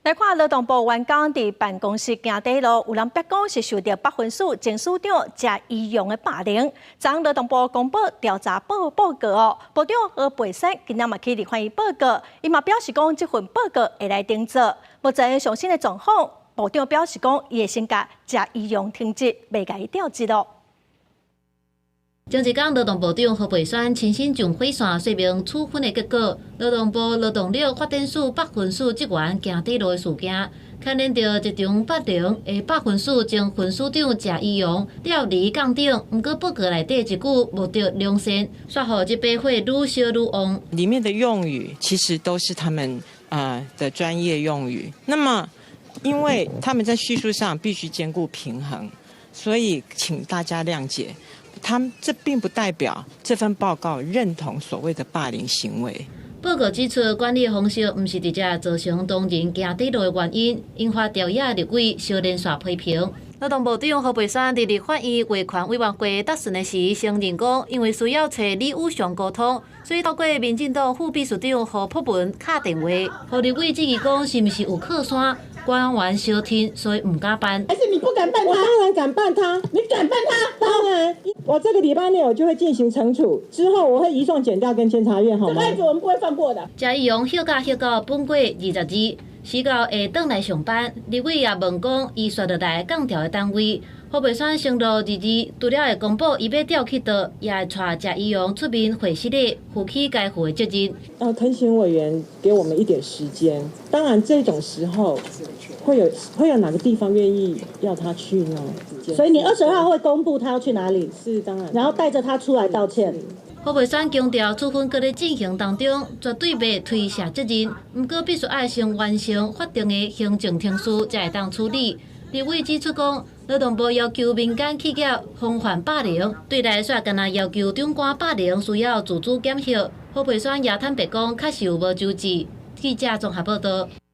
來看勞動部員工佇辦公室行短路，有人白講是受著北分署前署長謝宜容的霸凌。昨昏勞動部公布調查報告哦，部長何培山今仔嘛去立法院報告，伊嘛表示講這份報告會來定做。目前上新的狀況，部長表示講伊會先共謝宜容停職，袂共伊調職咯。前一工，勞動部長何培山親身上火線說明處分的結果。勞動部勞動力發展署北分署職員行短路的事件，牽連著職場霸凌的北分署前分署長謝宜容調離降等，毋過報告內底一句無得良善，煞予這把火愈燒愈旺。裡面的用語其實都是他們的專業用語。那麼，因為他們在敘述上必須兼顧平衡，所以請大家諒解。他們這並不代表這份報告認同所謂的霸凌行為。報告指出，管理方式毋是直接造成同仁行短路的原因，引發朝野立委相連續批評。勞動部長何培山佇立法院衛權委員會答詢的時，承認講，因為需要揣李宇雄溝通，所以透過民進黨副秘書長何博文敲電話，予立委質疑講，是毋是有靠山？官員相挺，所以毋敢辦。還是你不敢辦他？我當然敢辦他。你敢辦他？當然，我這個禮拜內我就會進行懲處，之後我會移送檢調跟監察院，好嗎？這案子我們不會放過的。謝宜容休假休到本月22，4號會轉來上班。立委也問講，伊紲落來降調的單位，何培山承諾22，除了會公布伊欲調去佗，也會帶謝宜容出面會失禮，負起該負的責任。懇請委員給我們一點時間。當然，這種時候會有哪個地方願意要他去呢？所以你22號會公布他要去哪裡？是當然。然後帶着他出來道歉。何培山強調，處分閣咧進行當中，絕對袂推卸責任。毋過必須愛先完成法定的行政程序，才會當處理。立委指出講，勞動部要求民間企業防範霸凌，對內煞干焦要求長官霸凌需要自主檢核。何培山也坦白講，確實有無周至。記者綜合報道。